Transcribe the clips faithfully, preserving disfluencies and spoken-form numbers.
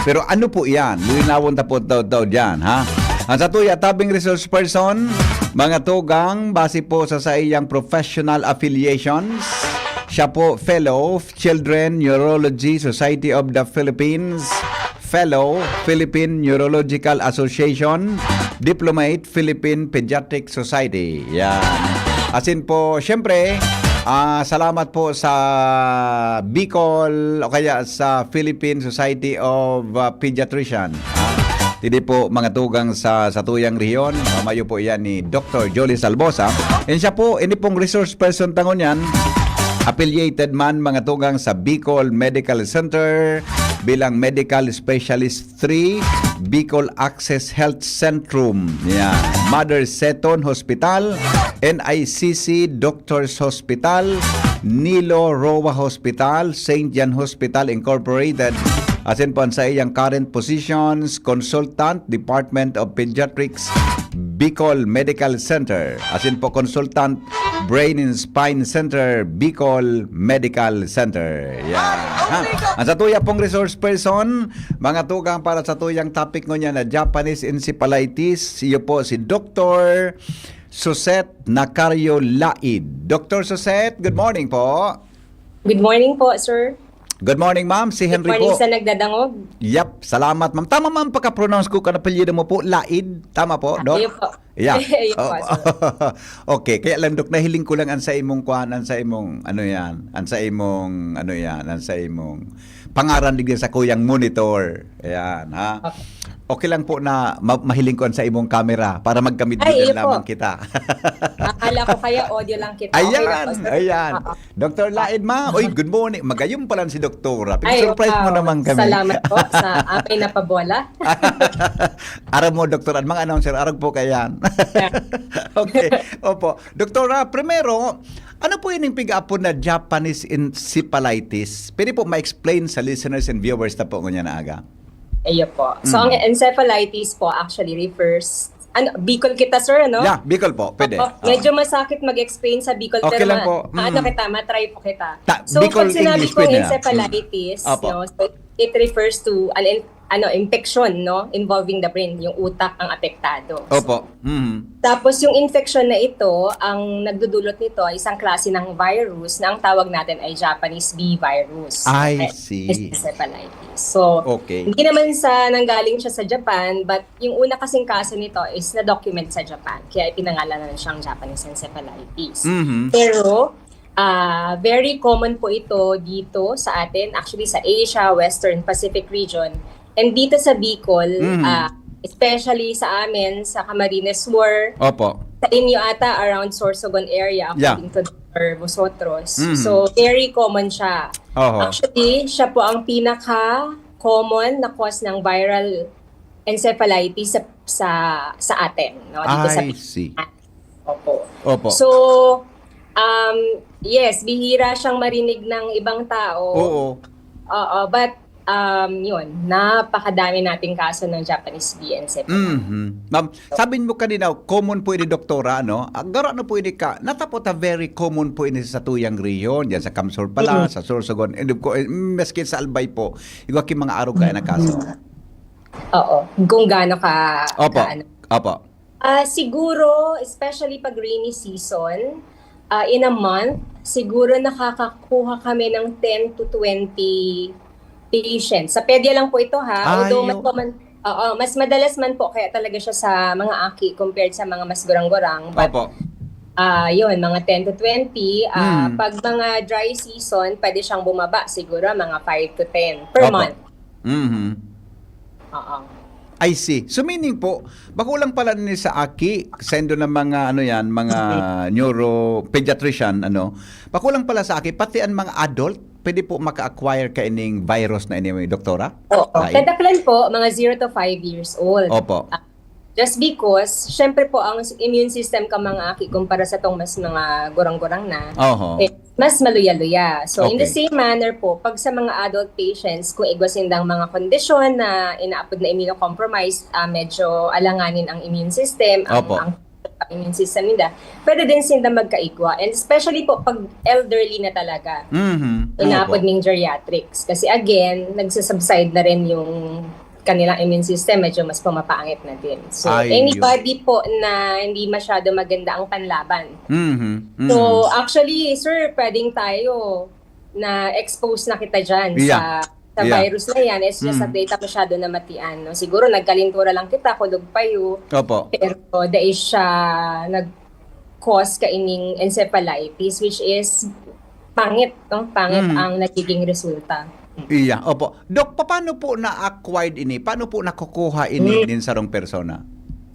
Pero ano po iyan? Linawon ta po daw, daw diyan, ha? Ang satuya tabing resource person, mga tugang, base po sa saiyang professional affiliations, siya po fellow, Children Neurology Society of the Philippines, fellow, Philippine Neurological Association, diplomate, Philippine Pediatric Society. Yan. Asin po, syempre, ah, salamat po sa Bicol o kaya sa Philippine Society of, ah, Pediatrician. Ah, hindi po mga tugang sa, sa tuyang rehiyon. Mayo po yan ni Doctor Jolie Salbosa. And siya po, ini pong resource person tangon yan. Affiliated man mga tugang sa Bicol Medical Center bilang medical specialist three, Bicol Access Health Centrum. Yan. Mother Seton Hospital, N I C C Doctors Hospital, Nilo Roa Hospital, Saint John Hospital Incorporated, asin po ang sa iyang current positions, Consultant, Department of Pediatrics, Bicol Medical Center. Asin po, Consultant, Brain and Spine Center, Bicol Medical Center. Yan. Ha? Ang sa tuya pong resource person, mga tugang para sa tuyang topic ngunyan na Japanese encephalitis, iyo po si Doctor Suset Nacario Laid. Doctor Suset, good morning po. Good morning po, sir. Good morning, ma'am. Si Good Henry morning po. Sa nagdadangog. Yep, salamat, ma'am. Tama, ma'am, pagka-pronounce ko kan apelyido mo po, Laid. Tama po, Doc? Iyo po. Yeah. Iyo po, Oh, sir. Okay, kaya lang, Doc, nahiling ko lang ang sa imong kwan, ang sa imong, ano yan, ang sa imong, ano yan, ang sa imong pangaran digdi sa kuyang monitor. Ayan, ha? Okay. Okay lang po na ma- mahiling ko ang sa imong camera para Ay, magkamidbidan iyo po. lamang kita. Akala ko kaya audio lang kita. Okay lang Ayan, po, sir. ayan. Oo. Doctor Laid, ma'am. Uy, good morning. Magayong pala si Doktora. Ay, Pinasurprise mo wow. Naman kami. Salamat po sa amay na pabola. Aram mo, Doktor, ang mga announcer, arag po kayan. Yeah. Okay. Opo. Doktora, primero, ano po ining piga-apod na Japanese encephalitis? Pwede po ma-explain sa listeners and viewers na po ngunyan na aga? Iyo po. So, Mm. ang encephalitis po actually refers, ano, Bicol kita, sir, ano? Yeah, Bicol po. Pwede. Oh, Oo. Medyo masakit mag-explain sa Bicol, Okay pero lang ma- po. ano Mm. kita, matry po kita. Ta- So, Bicol pag sinabi English, kong pwede na. encephalitis, Mm. Opo. No, so it refers to an in- ano, infection, no, involving the brain, yung utak ang apektado. Opo. Mhm. Tapos yung infection na ito, ang nagdudulot nito ay isang klase ng virus na ang tawag natin ay Japanese B virus. I Eh, see. Encephalitis. So, Okay. hindi naman sa nanggaling siya sa Japan, but yung una kasing kaso nito is na-document sa Japan. Kaya pinangalanan siyang Japanese encephalitis. Mhm. Pero, ah, very common po ito dito sa atin, actually sa Asia, Western Pacific region. And dito sa Bicol, Mhm. ah, especially sa amin, sa Camarines Sur, Opo. sa inyo ata around Sorsogon area, Yeah. according to Doctor Vosotros. Mhm. So, very common siya. Oho. Actually, siya po ang pinaka-common na cause ng viral encephalitis sa sa, sa atin, no? Dito sa I see. Opo. Opo. So, um, yes, bihira siyang marinig ng ibang tao. Oo. Oo, but um, yun, napakadami nating kaso ng Japanese B encephalitis. Mhm. Ma'am, sabi mo kanina, common po ini, Doktora, no? Ang garo na po ini ka, natapot na very common po ini sa tuyang rehiyon, yan sa Kamsur pala, Mm. sa Sorsogon, and of course, eh, maski sa Albay po, igwa ki mga arog kaya na kaso. Oo, kung gaano ka, Opo, ka ano. Opo. Ah, siguro, especially pag rainy season, ah, in a month, siguro nakakakuha kami ng ten to twenty patients. Sa pedya lang po ito, ha. Ay, Although mas oh. common, oo, mas madalas man po kaya talaga siya sa mga aki compared sa mga mas gurang-gurang. But, Opo. ah, yun, mga ten to twenty. Ah, Mm. Pag mga dry season, pwede siyang bumaba siguro mga five to ten per Opo. month. Mhm. Oo. I see. So meaning po, bako lang pala ni sa aki, sendo ng mga ano yan, mga neuro pediatrician, ano. Bako lang pala sa aki, pati ang mga adult, pwede po maka-acquire ka ining virus na ini, Doktora? Oo. Lain? Kadaklan po, mga zero to five years old. Opo. Just because, syempre po, ang immune system ka mga aki kumpara sa tong mas mga gurang-gurang na, Oho. eh, mas maluya-luya. So, in the Okay. same manner po, pag sa mga adult patients, kung igwa sindang mga kondisyon na inaapod na immunocompromised, ah, medyo alanganin ang immune system, ang, Opo. ang ang immune system nila, pwede din sila magkaigwa. And especially po pag elderly na talaga, Mhm. inaapod Opo. Ning geriatrics. Kasi again, nagsasubside na rin yung kanilang immune system, medyo mas pumapangit na din. So, Ay, anybody po na hindi masyado maganda ang panlaban. Mhm. Mhm. So, actually, sir, pwedeng tayo na expose na kita dyan Yeah. sa sa Yeah. virus na yan. It's just that Mm. di ta masyado namatian. No? Siguro nagkalintura lang kita, kulog payo. Opo. Pero dahil siya nag-cause kaining encephalitis, which is pangit, no? Pangit Mm. ang nagiging resulta. Iya, opo. Doc, paano po na-acquired ini? Paano po nakukuha ini Mm. nin sarong persona?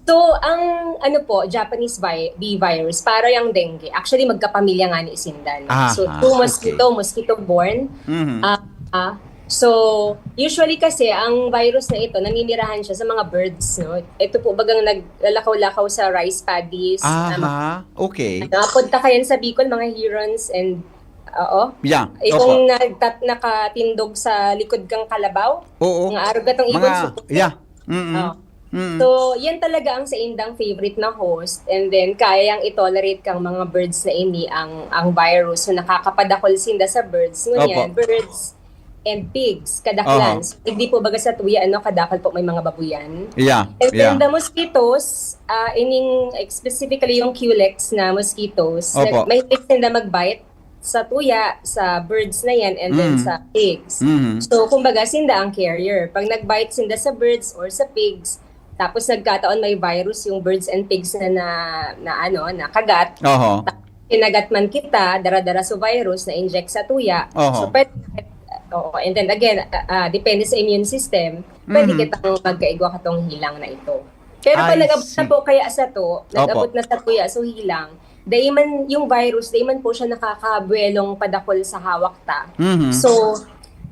So, ang ano po, Japanese vi- B virus, para yung dengue. Actually, magkapamilya nga ni sinda. No? Aha, So, two mosquito, okay. Mosquito-borne. Mhm. Ah, ah. So, usually kasi, ang virus na ito, naninirahan siya sa mga birds. No? Ito po bagang naglalakaw-lakaw sa rice paddies. Aha, okay. Napunta kayan sa Bicol, mga herons and, oo. Yeah, Itong opo. nagtat- nakatindog sa likod kang kalabaw, Oo. mga arog atong ibon Mga, sa yeah. Mm-mm. Oh. Mm. So, yan talaga ang sa indang favorite na host, and then kaya yang i-tolerate kang mga birds na ini ang ang virus. So, nakakapadakol sinda sa birds. Ngunyan, Opo. Birds and pigs, kadaklan. Aha. So, hindi po baga sa tuya, ano, kadakol po may mga babuyan. Yeah, And then yeah. The mosquitoes, ah, ining specifically yung Culex na mosquitoes, Opo. nag- mahilig sinda mag-bite sa tuya, sa birds na yan, and then Mm. sa pigs. Mhm. So, kumbaga, sinda ang carrier. Pag nag-bite sinda sa birds or sa pigs, tapos nagkataon may virus yung birds and pigs na, na, na ano, nakagat, Oho. kinagat man kita, dara-dara sa virus, na-inject sa tuya. Oho. So, pwede, oo, and then again, ah, ah, depende sa immune system, pwede Mhm. kitang magkaigwa katong hilang na ito. Pero pag I nag-abot na see. po kaya sa to, nag-abot Opo. na sa tuya, so hilang, dai man yung virus, dai man po siya nakakabuwelong padakol sa hawak ta. Mhm. So,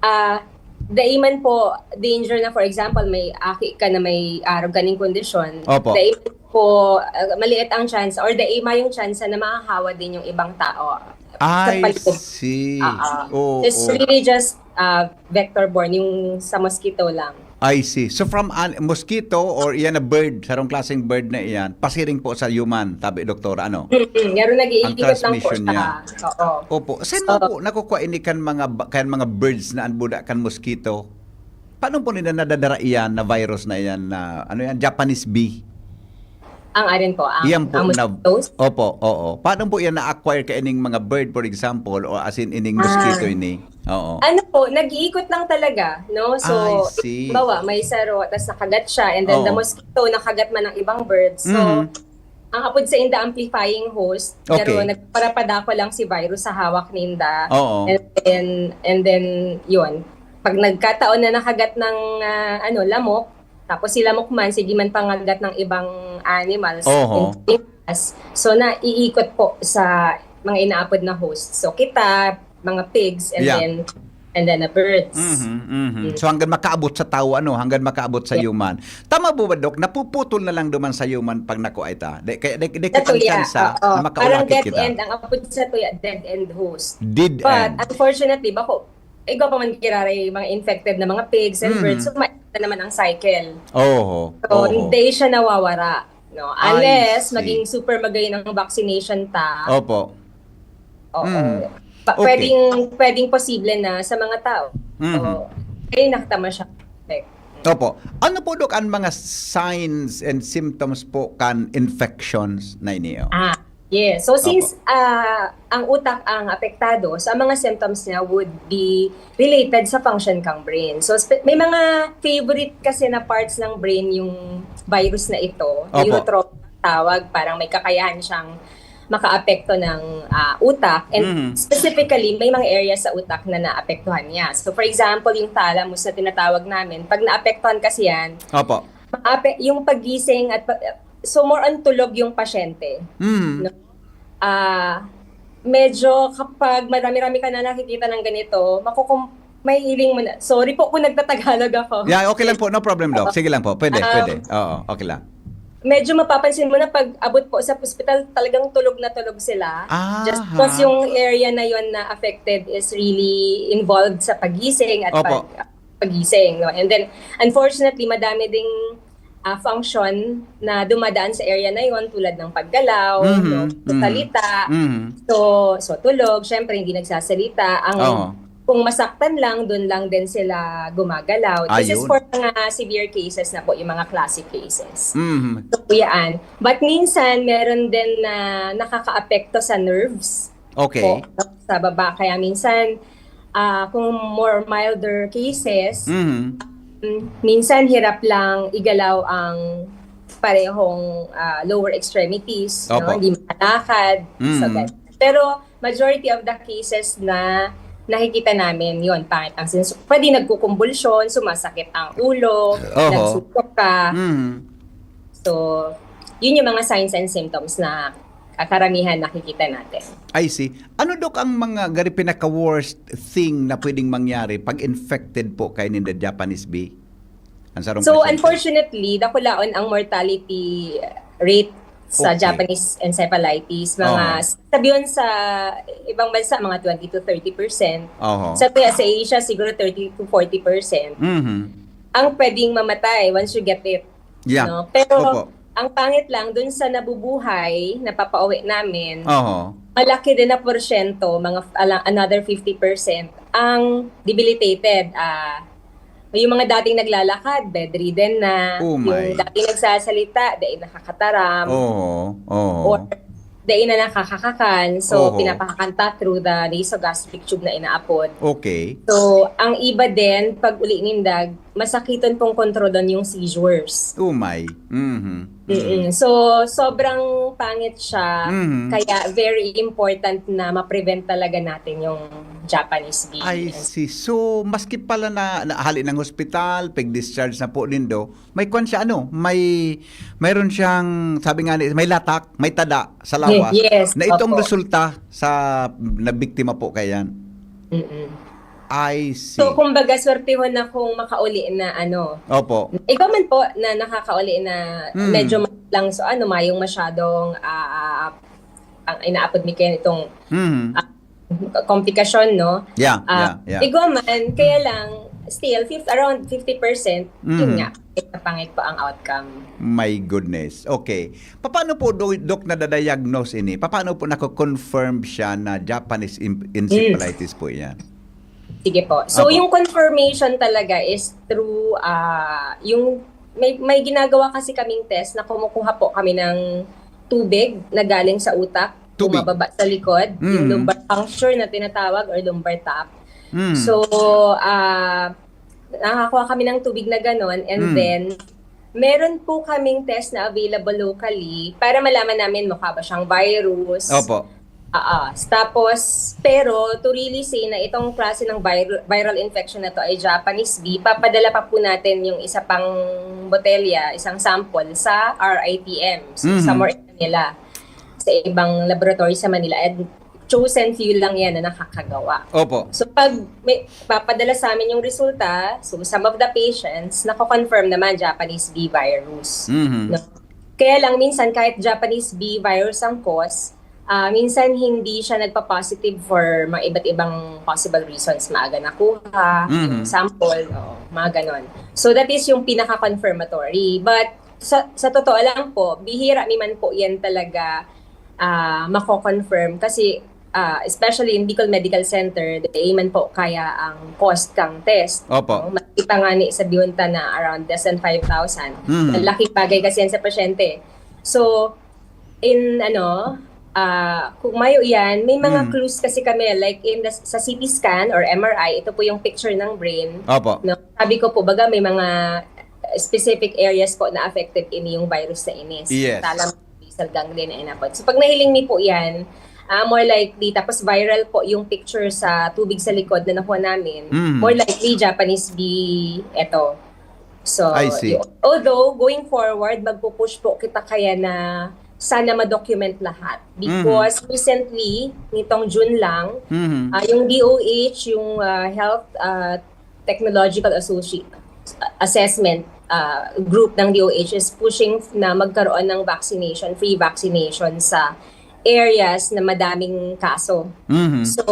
ah, dai man po danger na, for example, may aki ka na may arog kaning kondisyon. Opo. Dai man po, ah, maliit ang chance or dai mayong chance na mahahawa din yung ibang tao. I palibot. see. Ah, ah. Oo. It's really just ah, vector-borne, yung sa mosquito lang. I see. So from an mosquito or iyan na bird, sarong klaseng bird na iyan, pasiring po sa human, tabi doktora, ano? Mm-mm. Pero nag-iikot lang po transmission siya. niya. Oo. Opo. Saan So, mo po nakukuha ini kan mga ba- kan mga birds na an buda kan mosquito? Paano po nila nadadara iyan na virus na iyan na, ano yan, Japanese bee? Ang arin po, ang, Iyan po ang na, mosquitoes. Opo, oo. Paano po iyan na-acquire kaining mga bird, for example, o as in ining Ah. mosquito ini? Oo. Ano po, nag-iikot lang talaga, no? So, I see. Halimbawa, may saro, tas nakagat siya, and then the Oo. Mosquito, nakagat man ang ibang birds. So, Mhm. ang apod sa inda amplifying host, Okay. Pero nagparapadako lang si virus sa hawak ninda. Oo. And then, and then, yun. Pag nagkataon na nakagat ng, ah, ano, lamok, tapos si lamok man, sige man pangagat ng ibang animals, Oho. including us. So, naiikot po sa mga inaapod na host. So, kita, mga pigs, and Yeah. then, and then the birds. Mhm, mhm. So hanggang makaabot sa tao, ano, hanggang makaabot sa human. Tama po ba, Doc? Napuputol na lang duman sa human pag nakuha ita. Di, kaya di, di Sa kita tuya, chance oo. Parang na makaulakit dead kita. End, ang apod sa tuya, dead end host. Dead But, end. Unfortunately, bako, igwa pa man giraray mga infected na mga pigs and Mhm. birds, so maikot na naman ang cycle. Oho. So, Oho. Hindi siya nawawara. No? I Unless, see. Maging super magayon ang vaccination ta. Opo. Oo. Mm. Pa- Okay. Pwedeng, pwedeng posible na sa mga tao. Mhm. So, eh, nakatama siya. Like, Opo. Ano po, Doc, ang mga signs and symptoms po kan infections na ini? Ah, yes. So, since Opo. Ah, ang utak ang apektado, so ang mga symptoms niya would be related sa function kang brain. So, spe- may mga favorite kasi na parts ng brain yung virus na ito, Opo. Neurotrophic tawag, parang may kakayahan siyang makaapekto ng ah, utak. And Mhm. Specifically, may mga areas sa utak na naapektuhan niya. So, for example, yung thalamus na tinatawag namin, pag naapektuhan kasi yan, Opo. maape- yung pagising at pag- so more on tulog yung pasyente. Mm. No? Ah, medyo kapag marami-rami ka na nakikita ng ganito, makukum- may hiling mo na. Sorry po kung nagtatagalog ako. Yeah, okay lang po. No problem, Doc. Sige lang po. Pwede, Um, pwede. Oo, okay lang. Medyo mapapansin mo na pag abot po sa ospital, talagang tulog na tulog sila. Aha. Just because yung area na yon na affected is really involved sa pagising at Opo. pag pagising, no? And then, unfortunately, madami ding ah, function na dumadaan sa area na yon, tulad ng paggalaw, Mhm, no? Mhm. Salita. Mhm. So, so tulog, syempre hindi nagsasalita. Ang Oo. Kung masaktan lang, dun lang din sila gumagalaw. This is Ayun. for mga severe cases na po, yung mga classic cases. Mhm. So, yan. But minsan, meron din na nakakaapekto sa nerves Okay. po, sa baba. Kaya minsan, ah, kung more milder cases, Mhm. mm, minsan hirap lang igalaw ang parehong, ah, lower extremities, no? Opo. Hindi makalakad. So, Mm. ganun. Pero majority of the cases na nakikita namin, yon, pangit ang sens-, pwede nagkukumbulsyon, sumasakit ang ulo, Oho. nagsusuka. Mhm. So, yun yung mga signs and symptoms na karamihan nakikita natin. I see. Ano, Dok, ang mga gari pinaka-worst thing na pwedeng mangyari pag infected po kayo in the Japanese bee? Ang sarong So, pasyente. Unfortunately, dakulaon ang mortality rate sa Okay. Japanese encephalitis. Mga, Oo. sabihin sa ibang bansa, mga twenty to thirty percent. Oho. Sa, sa Asia, siguro thirty to forty percent. Mhm. Ang pwedeng mamatay once you get it. Yeah. No? Pero Opo. ang pangit lang, dun sa nabubuhay, napapauwi namin, Oho. malaki din na porsyento, mga f-, ala-, another fifty percent, ang debilitated. Ah, yung mga dating naglalakad, bedridden na. Oh my. Yung dating nagsasalita, dai nakakataram. Oo, oo. Or dai na nakakakakan. So, Oho. pinapakakanta through the nasogastric tube na inaapod. Okay. So, ang iba din, pag uli ninda, masakiton pong kontrolon yung seizures. Oh my. Mhm. Mm-mm. So, sobrang pangit siya. Mhm. Kaya very important na ma-prevent talaga natin yung Japanese bee. I see. So, maski pala na, na hali ng hospital, pag-discharge na po nindo, may kwan siya, ano, may, mayroon siyang, sabi nga ni, may latak, may tada sa lawas Yes, na itong opo. resulta sa nabiktima po kayan. Mm-mm. I see. So, kumbaga, swertehon akong makauli na, ano, Opo. ikaw man po na nakakauli na Mm. medyo ma-, lang, so, ano, mayong masyadong, ah, ah, ang inaapod mi kayan itong, Mm. ah, komplikasyon, no? Yeah, Ah, yeah, yeah. igwa man, kaya lang, still, fif-, around fifty percent, yun Mm. nga, pangit po ang outcome. My goodness. Okay. Paano po, Do-, Doc, nadadiagnose ini? Paano po nako-confirm siya na Japanese in-, encephalitis po yan? Sige po. So, Apo. yung confirmation talaga is through, ah, yung may, may ginagawa kasi kaming test na kumukuha po kami ng tubig na galing sa utak, Tubig. bumababa sa likod, yung Mm. lumbar puncture na tinatawag or lumbar tap. Mm. So, ah, nakakuha kami ng tubig na ganon, and Mm. then, meron po kaming test na available locally para malaman namin mukha ba siyang virus. Opo. Ah, ah. Tapos, pero to really say na itong klase ng vir-, viral infection na to ay Japanese bee, papadala pa po natin yung isa pang botelya, isang sample sa R I T M, so, sa Mhm. morgue nila. Sa ibang laboratory sa Manila. And chosen few lang yan na nakakagawa. Opo. So, pag may papadala sa amin yung resulta, so, some of the patients, nako-confirm naman Japanese bee virus. Mhm. No? Kaya lang, minsan, kahit Japanese bee virus ang cause, ah, minsan hindi siya nagpa-positive for mga iba't ibang possible reasons. Maaga nakuha, Mhm. yung sample, oo, mga ganon. So, that is yung pinaka-confirmatory. But sa, sa totoo lang po, bihira mi man po yan talaga, ah, mako-confirm. Kasi, ah, especially in Bicol Medical Center, dai man po kaya ang cost kang test. Opo. No? Makita nga ni, sabihon ta na around less than five thousand. Mhm. Malaking bagay kasi yan sa pasyente. So, in ano, ah, kung mayo yan, may mga Mhm. clues kasi kami, like in the, sa C T scan or M R I, ito po yung picture ng brain. Opo. No? Sabi ko po, baga may mga specific areas po na affected ini yung virus na ini. Yes. Thalam-, basal ganglion na inapod. So, pag nahiling mi po yan, ah, more likely, tapos viral po yung picture sa tubig sa likod na nakuha namin, Mm. more likely Japanese bee eto. So, I see. Yun. Although, going forward, magpupush po kita kaya na sana ma-document lahat. Mm-hmm. Because recently, nitong June lang, Mm-hmm. ah, yung D O H, yung, ah, Health, ah, Technological Associ-, Assessment, ah, Group ng D O H is pushing na magkaroon ng vaccination, free vaccination sa areas na madaming kaso. Mhm. So,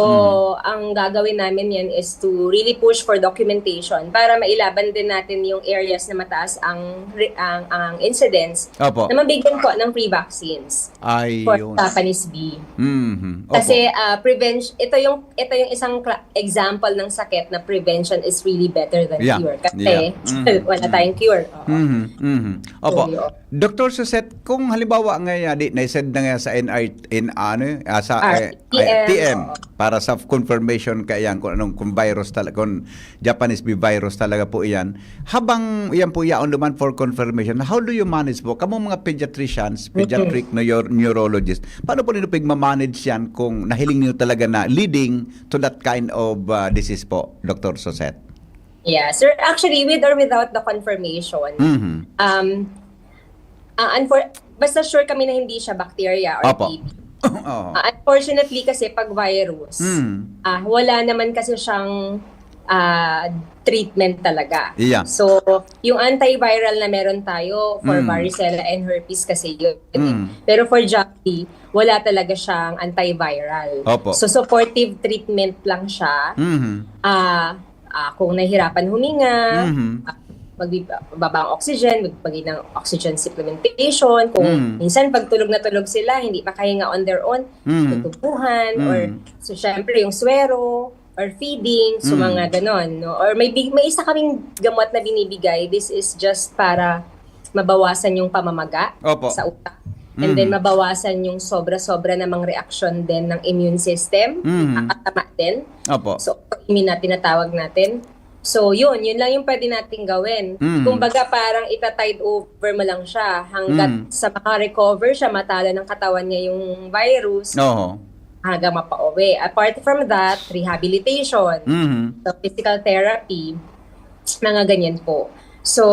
ang gagawin namin yan is to really push for documentation para mailaban din natin yung areas na mataas ang re- ang, ang incidence Opo. na mabigyan po ng free vaccines for Ayun. Japanese B. Mhm. Opo. Kasi ah, prevention, ito yung ito yung isang cla- example ng sakit na prevention is really better than Yeah. cure. Kasi Yeah. Mhm. wala tayong cure. Oo. Mhm. Mhm. Opo. So, yun. Doctor Suzette, kung halimbawa nga yan, di, naisend na nga sa N R, in, ano, ah, sa eh, R T M, eh, T M, oo. para sa confirmation ka yan, kung anong, kung virus talaga, kung Japanese B virus talaga po yan. Habang yan po yaon naman for confirmation, how do you manage po? Kamo mga pediatricians, pediatric neuro- neurologist, paano po ninyo pigmamanage yan kung nahiling niyo talaga na leading to that kind of ah, disease po, Doctor Suzette? Yeah, sir, actually, with or without the confirmation, Mhm. um, ah, unfor- basta sure kami na hindi siya bacteria or Opo. T B. Oo. Ah, unfortunately kasi pag virus, Mm. ah, wala naman kasi siyang ah, treatment talaga. Yeah. So, yung antiviral na meron tayo for Mm. varicella and herpes kasi yun. eh. Mm. Pero for Japanese B, wala talaga siyang antiviral. Opo. So, supportive treatment lang siya. Mhm. Ah, ah, kung nahihirapan huminga, Mhm. ah, magbibaba ang oxygen, magbibigay ng oxygen supplementation. Kung Mm. minsan pag tulog na tulog sila, hindi makahinga on their own, Mm. tutubuhan, or Mm. so syempre yung swero, or feeding, so Mm. mga ganon, no? Or may, big- may isa kaming gamot na binibigay, this is just para mabawasan yung pamamaga Opo. sa utak. And then Mm. mabawasan yung sobra-sobra namang reaksyon din ng immune system, Mm. nakakatama din. Opo. So, autoimmune na tinatawag natin. So, yun. Yun lang yung pwede nating gawin. Mm. Kumbaga, parang ita-tide over mo lang siya hanggat Mm. sa makarecover siya, matalo ng katawan niya yung virus, Oho. hanggang mapauwi. Apart from that, rehabilitation, Mhm. so physical therapy, mga ganyan po. So,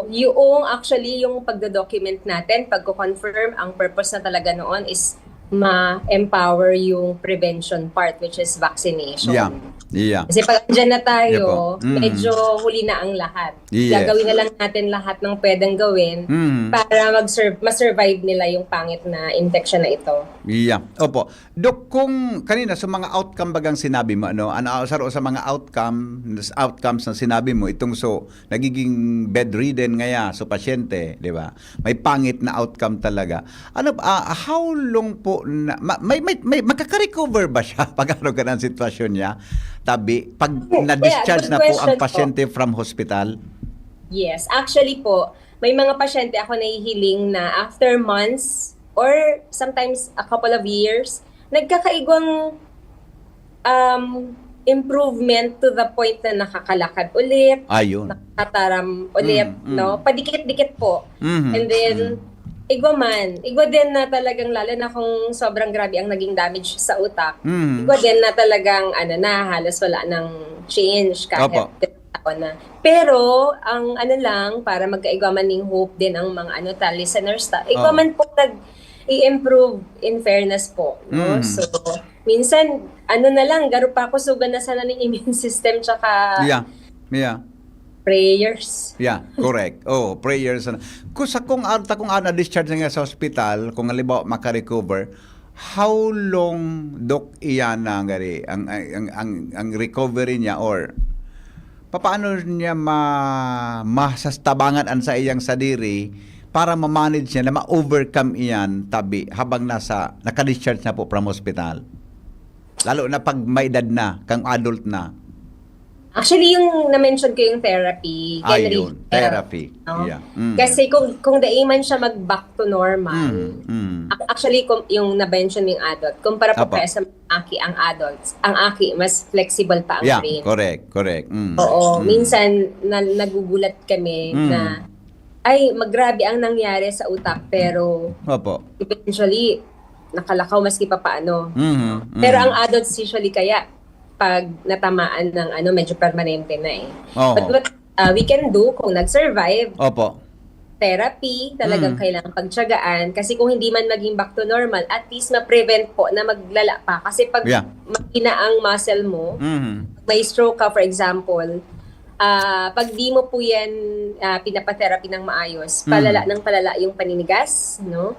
yung actually, yung pagdo-document natin, pagko-confirm, ang purpose na talaga noon is ma-empower yung prevention part, which is vaccination. Yeah. Yeah. Kasi pag andyan na tayo, Yeah po. Mm. medyo huli na ang lahat. Yes. Gagawin na lang natin lahat ng pwedeng gawin Mm. para mag-serve, ma-survive nila yung pangit na infection na ito. Yeah. Opo. Dok, kung kanina sa mga outcome bagang sinabi mo, ano, ano, sa, sa mga outcome, outcomes na sinabi mo, itong so, nagiging bedridden ngaya so pasyente, di ba? May pangit na outcome talaga. Ano, ah, how long po na, ma- may, may, may, makaka-recover ba siya pag ano ka ng sitwasyon niya? Tabi, pag Yeah, na-discharge good na po ang question po. Pasyente from hospital? Yes, actually po, may mga pasyente ako nahihiling na after months or sometimes a couple of years, nagkakaigwang um, improvement to the point na nakakalakad ulit, Ayun. nakataram ulit, Mm, mm. no? Padikit-dikit po. Mhm, And then, mm. Igwa man, igwa din na talagang, lalo na kung sobrang grabe ang naging damage sa utak, Mm. igwa din na talagang ano na, halos wala nang change kahit Opo. taon na. Pero ang ano lang, para magkaigwa man ning hope din ang mga ano ta, listeners ta, igwa Oo. man po nag-i-improve in fairness po, no? Mm. So, minsan, ano na lang, garo pa kusugan na sana ning immune system tsaka Yeah. Yeah. prayers. Yeah, correct. Oh, prayers. Kung sa, kung ata, kung ana discharge nga sa hospital, kung halimbawa makarecover, how long, Doc, iyan na gari ang, ang, ang, ang recovery niya, or papaano niya ma masastabangan an sa iyang sadiri para ma-manage niya na ma-overcome iyan tabi habang nasa naka-discharge na po from hospital? Lalo na pag may edad na, kang adult na. Actually, yung na-mention ko yung therapy, Ayun, Genri, therapy. no? Yeah. Mm. Kasi kung kung dai man siya mag back to normal, Mm, mm. ac- actually kung yung na-mention mo yung adult, kumpara po Apo. kaya sa mga aki ang adults, ang aki mas flexible pa ang Yeah, brain. correct, correct. Mm. Oo, Mm. minsan na, nagugulat kami Mm. na ay, magrabe ang nangyari sa utak pero Opo. eventually nakalakaw maski papaano. Mhm, Pero mhm. Ang adults usually kaya pag natamaan ng ano, medyo permanente na eh. Oo. But what uh, we can do kung nag-survive, Opo. therapy, talagang Mm. kailangan pagtyagaan. Kasi kung hindi man maging back to normal, at least ma-prevent po na maglala pa. Kasi pag Yeah. mahina ang muscle mo, Mhm. may stroke ka, for example, ah pag di mo po yan ah, pinapatherapy ng maayos, Mm. palala ng palala yung paninigas, no?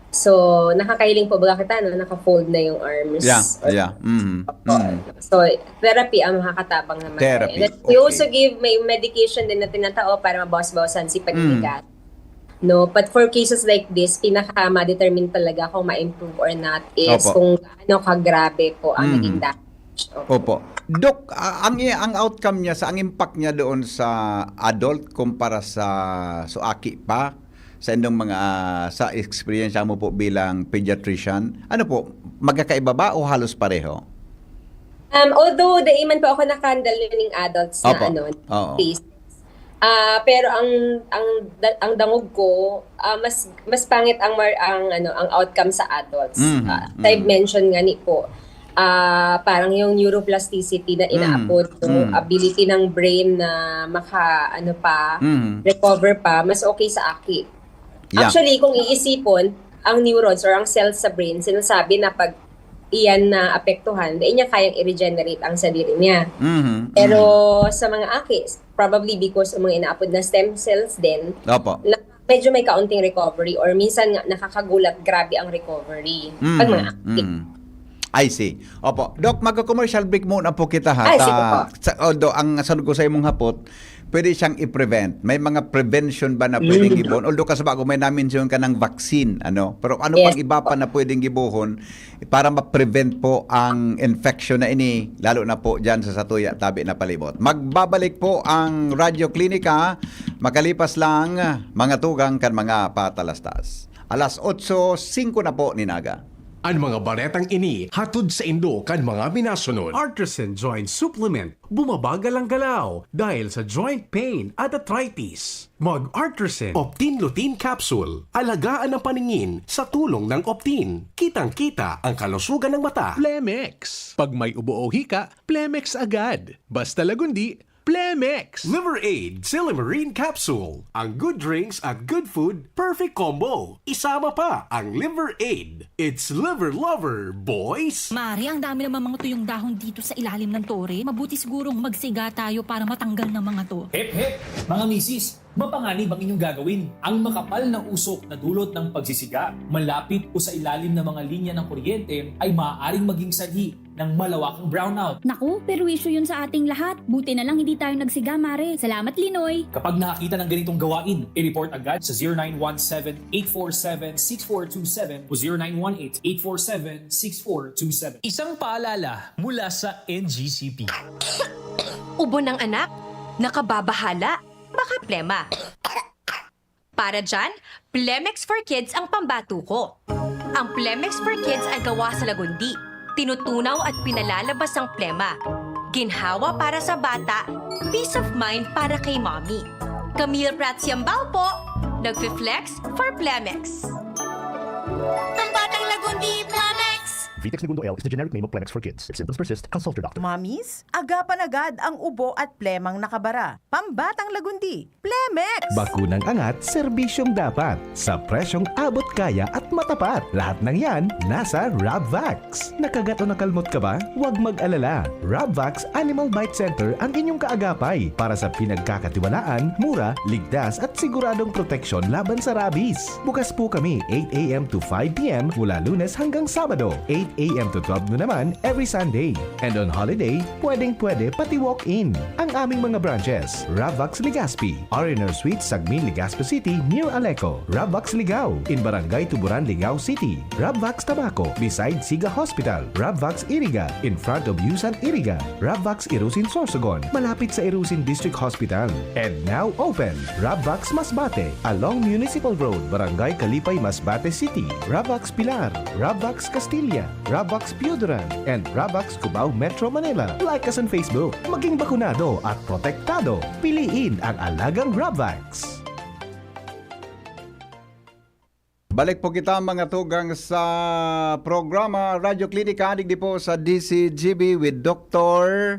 So, nakakahiling po ba kita na naka-fold na yung arms? Yeah, yeah. Mm, mm. So, therapy ang makakatabang naman. Therapy, And then, we okay. also give, may medication din na tinatao para mabawas-bawasan si pagbigat. No, but for cases like this, pinaka-ma-determine talaga kung ma-improve or not is Opo. kung gaano kagrabe po ang Mhm. naging damage. Opo. Opo. Doc, a- ang i- ang outcome niya sa ang impact niya doon sa adult kumpara sa so aki pa sa indong mga ah, sa experience mo po bilang pediatrician, ano po, magkakaiba ba o halos pareho? Um, although dai man po ako nakandal ning adults na Opo. ano, Oo. cases. Ah, pero ang ang da- ang dangog ko, ah, mas mas pangit ang mar, ang ano, ang outcome sa adults. Mhm, Ah, I've mhm. mentioned nga ni po, ah, parang yung neuroplasticity na Mhm, inaapodo, mhm. ability ng brain na maka ano pa, Mhm. recover pa, mas okay sa aki. Yeah. Actually, kung iisipon, ang neurons or ang cells sa brain, sinasabi na pag iyan na apektuhan, dai niya kayang i-regenerate ang sadiri niya. Mhm, Pero mhm. sa mga aki, probably because ang mga inaapod na stem cells din, Opo. na medyo may kaunting recovery or minsan nga nakakagulat, grabe ang recovery. Pag mga aki. Mm. I see. Opo. Doc, magko-commercial break muna po kita ha. Ay, sige Ta- po. Sa, although, ang sunod ko sa imong hapot, pwede siyang i-prevent. May mga prevention ba na pwedeng gibon? Although, kasi bago may na-mention ka ng vaccine, ano? Pero ano Yes pang iba pa na pwedeng gibohon para ma-prevent po ang infection na ini, lalo na po dyan sa satuya tabi na palibot? Magbabalik po ang Radyo Klinika. Makalipas lang, mga tugang kan mga patalastas. Alas otso singko na po nin aga. An mga baretang ini hatod saindo kan mga minasunod. Artisan Joint Supplement. Bumabagal ang galaw dahil sa joint pain at arthritis. Mag Artisan Optin Lutein Capsule. Alagaan ang paningin sa tulong ng Optin. Kitang-kita ang kalusugan ng mata. Plemex. Pag may ubo o hika, Plemex agad. Basta Lagundi, Plemex. Liver Aid, Silymarin Capsule. Ang good drinks at good food, perfect combo. Isama pa ang Liver Aid. It's Liver Lover, boys! Mare, ang dami naman mga tuyong dahon dito sa ilalim ng tore. Mabuti sigurong magsiga tayo para matanggal ng mga to. Hep, hep! Mga misis, mapanganib ang inyong gagawin. Ang makapal na usok na dulot ng pagsisiga, malapit o sa ilalim ng mga linya ng kuryente ay maaaring maging sanhi ng malawakang brownout. Naku, perwisyo yun sa ating lahat. Buti na lang hindi tayo nagsiga, Mare. Salamat, Linoy! Kapag nakakita ng ganitong gawain, i-report agad sa zero nine one seven, eight four seven, six four two seven o zero nine one eight, eight four seven, six four two seven. Isang paalala mula sa N G C P. Ubo ng anak? Nakababahala? Baka plema. Para dyan, Plemex for Kids ang pambato ko. Ang Plemex for Kids ay gawa sa Lagundi. Tinutunaw at pinalalabas ang plema. Ginhawa para sa bata, peace of mind para kay mommy. Camille Prats Yambao po, nagfi-flex for Plemex. Pambatang Lagundi, Plemex! Vitex Negundo L is the generic name of Plemex for kids. If symptoms persist, consult your doctor. Mommies, agapan agad ang ubo at plemang nakabara. Pambatang Lagundi, Plemex! Bakunang angat, serbisyong dapat, sa presyong abot kaya at matapat. Lahat ng yan, nasa Rabvax. Nakagat o nakalmot ka ba? Huwag mag-alala. Rabvax Animal Bite Center ang inyong kaagapay para sa pinagkakatiwalaan, mura, ligtas at siguradong proteksyon laban sa rabies. Bukas po kami eight a m to five p m mula Lunes hanggang Sabado, eight a m to twelve noon naman every Sunday. And on holiday, pwedeng-pwede pati walk-in. Ang aming mga branches, Rabvax Legazpi, R and R Suite, Sagmin, Legazpi City, near Aleco, Rabvax Ligao, in Barangay Tuburan, Ligao City, Rabvax Tabaco, beside Siga Hospital, Rabvax Iriga, in front of Yusan Iriga, Rabvax Irusin Sorsogon, malapit sa Irusin District Hospital. And now open, Rabvax Masbate, along Municipal Road, Barangay Kalipay, Masbate City, Rabvax Pilar, Rabvax Castilla, Rabvax Pioduran, and Rabvax Cubao, Metro Manila. Like us on Facebook. Maging bakunado at protektado. Piliin ang alagang Rabvax. Balik po kita, mga tugang, sa programa Radyo Klinika, digdi po sa D C G B with Doctor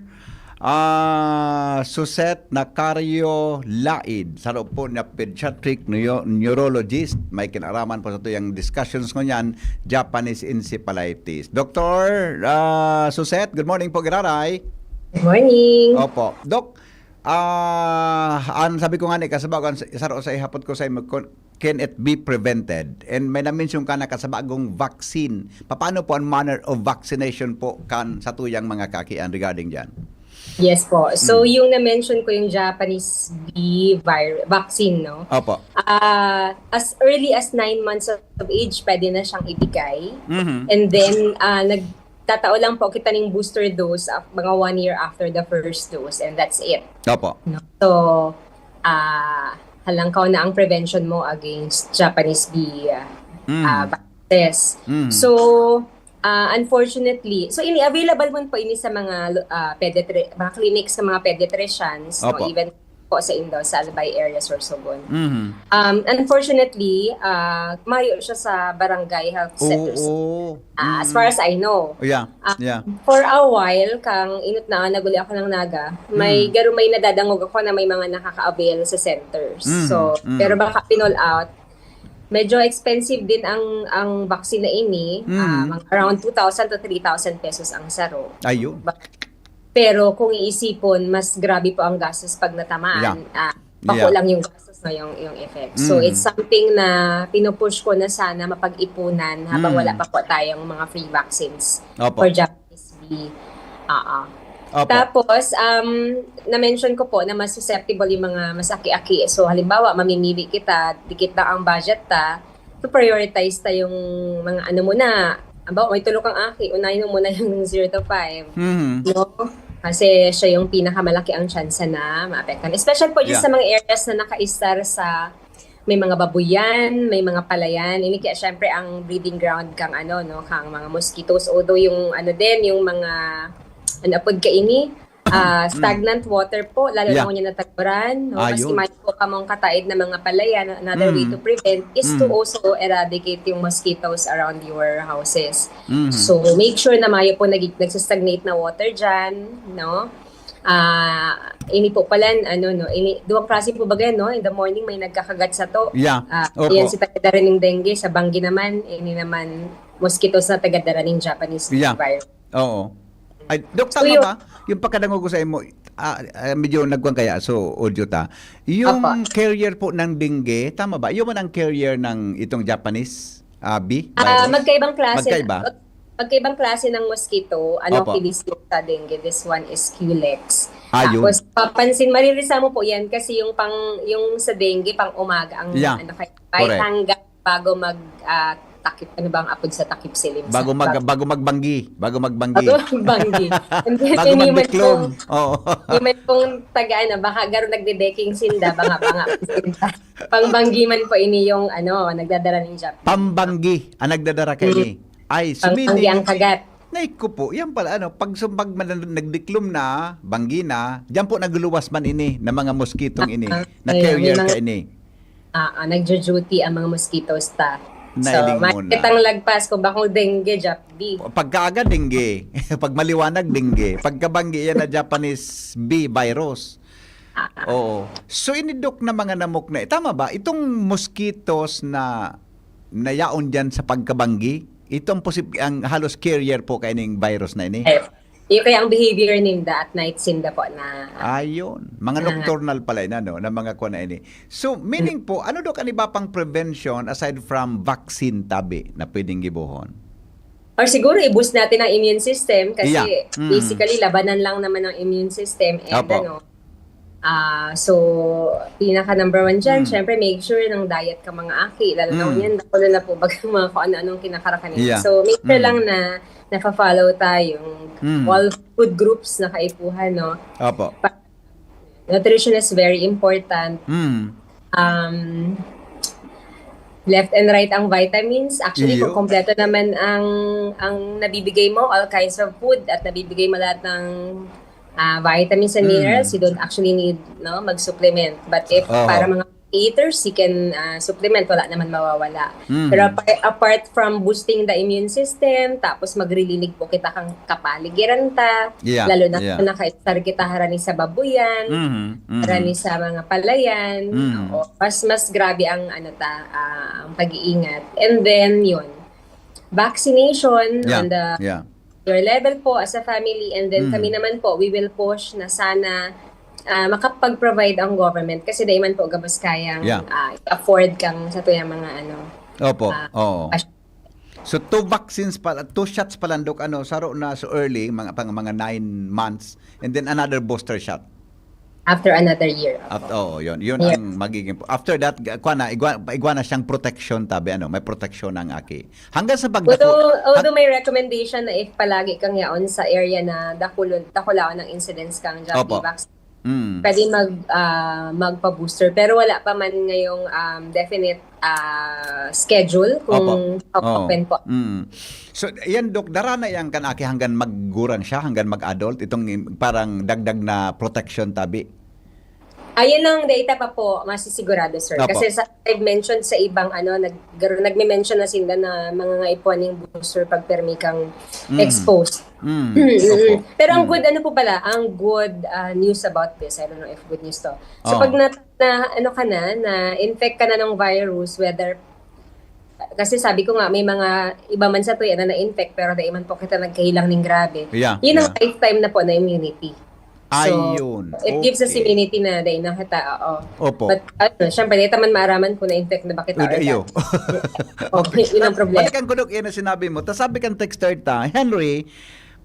ah, Suset Nacario Laid. Saro po na pediatric neo- neurologist. May kinaraman po sa tuyang discussions ngunyan, Japanese encephalitis. Doctor ah, Suset, good morning po, giraray. Good morning. Opo. Doc, Ah, ang sabi ko nga ni, kasabagan, sa, sa, sa ihapot ko sa imo, kun, can it be prevented? And may na-mention ka na kasabagong vaccine. Paano po ang manner of vaccination po kan sa tuyang mga kakian regarding dyan? Yes po. So, Mm. yung na-mention ko, yung Japanese bee vir- vaccine, no? Opo. Ah, as early as nine months of age, pwede na siyang ibigay. Mhm. And then, ah, nagtatao lang po kita ng booster dose, ah, mga one year after the first dose, and that's it. Opo. No? So, ah, halangkaw na ang prevention mo against Japanese bee ah, Mm. ah, viruses. Mm. So, ah, unfortunately, so ini available man po ini sa mga ah, pediatri- mga clinics sa mga pediatricians, no, Opo. Even po sa Indo, sa Albay area, Sorsogon. Mhm. Um, unfortunately, ah, mayo siya sa barangay health centers. Oo. Ah, as Mm. far as I know. Yeah. Ah, Yeah. For a while, kang inot na naguli ako ng Naga, may Mm. garo may nadadangog ako na may mga nakaka-avail sa centers. Mm, So, mm. pero baka pinol out. Medyo expensive din ang ang vaccine na ini, Mm. ah, mga around two thousand to three thousand pesos ang saro. Ayun. Ba- Pero kung iisipon, mas grabe po ang gastos pag natamaan. Yeah. Ah, bako Yeah. lang yung gastos, no, yung, yung effect. So, Mm. it's something na pinupush ko na sana mapag-ipunan habang Mm. wala pa po tayong mga free vaccines Opo. for Japanese bee. Oo. Opo. Tapos, um, na-mention ko po na mas susceptible yung mga mas aki-aki. So, halimbawa, mamimili kita, dikit na ang budget ta, to prioritize ta yung mga ano muna. Halimbawa, may tulo kang aki, unahin mo muna yung zero to five. Mhm. No? Kasi siya yung pinakamalaki ang tsansa na maapektuhan. Especially po dyan Yeah. sa mga areas na nakaisar sa may mga babuyan, may mga palayan. Ini kaya syempre ang breeding ground kang ano, no, kang mga mosquitoes. Although yung ano din, yung mga, ano apod ka ini, ah, Mm. stagnant water po, lalo Yeah. na kung yan nataguran, no? Ah, Maski yun. mayo po kamong kataid na mga palayan, another way Mm. to prevent is to Mm. also eradicate yung mosquitoes around your houses. Mhm. So, make sure na mayo po nag nagsastagnate na water dyan, no? Ah, ini po pala, ano, no? Ini, duwang klase po ba yan, no? In the morning, may nagkakagat sa to. Yeah. Ah, Opo. Yan si tagadara ng dengue. Sa banggi naman, ini naman, mosquitoes na tagadara ng Japanese Yeah. virus. Oo. Ay, Doc, So, tama yun. ba? Yung pagkadango ko sa imo, ah, ah, medyo nagkuhan kaya, so audio ta. Yung Opo. Carrier po ng dengue, tama ba? Yung man ang carrier ng itong Japanese ah, bee Ah, virus? Magkaibang klase. Magkaiba? Mag- magkaibang klase ng mosquito. Ano Opo. Aedes aegypti sa dengue? This one is Culex. Ah, yun. Tapos, papansin, maririsa mo po yan kasi yung pang yung sa dengue, pang umaga ang Yeah. Ano kaya, Correct. Hanggang bago mag ah, takip, ano ba ang apod sa takip silim? Bago mag Bago- bago magbanggi, bago magbanggi. Bago magbanggi. And then, Bago hindi man magdiklom. po- Oo. Yung may pong tagaan, baka garo nagde-decking sinda, banga-banga sinda. Pangbanggi man po ini yung ano, nagdadara ng job. Pambanggi ang nagdadara kay Mm. ni. Ay, so Pambanggi ang meaning, kagat. Naik ko po, yan pala, ano, pag sumpag man nagdiklom na, banggi na, diyan po nagluluwas man ini na mga moskitong ini, Ah, na ayun, carrier may mga- ka ini. Ah, ah, nagjo-duty ang mga mosquitoes ta. So, Nailing mo na. makikitang lagpas kung bakong dengue, Jap B. Pagkaaga, dengue. Pag maliwanag, dengue. Pagkabanggi, yan na Japanese bee virus. Oo. So, inidok na mga namok na, tama ba? Itong mosquitoes na nayaon dyan sa pagkabanggi, ito ang, posib- ang halos carrier po kaining virus na ini. Eh, yung kaya ang behavior ninda at night sinda po na Ayun. Mga Ah. nocturnal pala ina, no? Na mga kuha na ini. So, meaning po, ano daw kan iba pang prevention aside from vaccine tabi na pwedeng gibohon? Or siguro i-boost natin ang immune system kasi Yeah. Mm. basically labanan lang naman ng immune system and Opo. ano. Ah, so pinaka number one diyan, Mm. syempre make sure ng diet ka mga aki, lalo na Mm. yan, lalo na po baga mga kung ano-anong kinakarakan nila. Yeah. So make sure Mm. lang na nafa-follow tayo yung Mm. all food groups na kaipuhan, no? Opo. Nutrition is very important. Mm. Um, left and right ang vitamins. Actually, Iyo. Kung kompleto naman ang ang nabibigay mo, all kinds of food, at nabibigay mo lahat ng ah, vitamins and Mm. minerals, you don't actually need, no, mag-supplement. But if Oho. Para mga eaters, you can ah, supplement, wala naman mawawala. Mm. Pero apart, apart from boosting the immune system, tapos magrilinig po kita kang kapaligiran ta, Yeah, lalo na yeah. kung nakaisar kita harani sa babuyan, Mhm, mhm. harani sa mga palayan, Mm. oo, mas mas grabe ang ano ta, ah, ang pag-iingat. And then yun, vaccination Yeah, on the yeah. your level po as a family, and then Mm. kami naman po, we will push na sana ah, makapag-provide ang government kasi dai man po gabos kayang, Yeah. ah, afford kang sa tuyang mga ano. Opo, Ah, oo. pas- So, two vaccines pa, two shots pa lang, Dok, ano, saro na so early, mga, pang mga nine months, and then another booster shot. After another year. At, oo, yun. Yun Yes. ang magiging, after that, ga- kuha na, igwa, igwa na siyang protection, tabi, ano, may protection ang aki. Hanggang sa pagdako, Although, although may recommendation na if palagi kang yaon sa area na dakulon, dakulaon ang incidence kang Job Opo. Vaccine, Mm. pwede mag, ah, magpa-booster. Pero wala pa man ngayong, um, definite, ah, schedule kung Opo. how Oo. often po. Mm. So, yan, Dok, dara na yan kan aki hanggang maggurang siya, hanggang mag-adult, itong parang dagdag na protection tabi. Ayun ang data pa po, masisigurado, sir. Opo. Kasi sa, I've mentioned sa ibang, ano, nag, nagme-mention na sila na mga nga ipuan yung booster pag permi kang Mm. exposed. Mm. Mm-mm. Opo. Pero ang Mm. good, ano po pala, ang good, ah, news about this, I don't know if good news to. So Oo. pag na, na, ano ka na, na infect ka na ng virus, whether, kasi sabi ko nga, may mga iba man sa tuya na na-infect, pero dai man po kita nagkahilang ning grabe. Yeah, Yun ang yeah. lifetime na po na immunity. So, Ayun. it gives us Okay. immunity na dai na kita, oo. Opo. But, ano, syempre, dai ta man maaraman kung na-infect na ba kita Uy, or ayo. not. Okay, yun ang problema. Balikan ko, Dok, yan ang sinabi mo. Tapos sabi kan texter ta, "Henry,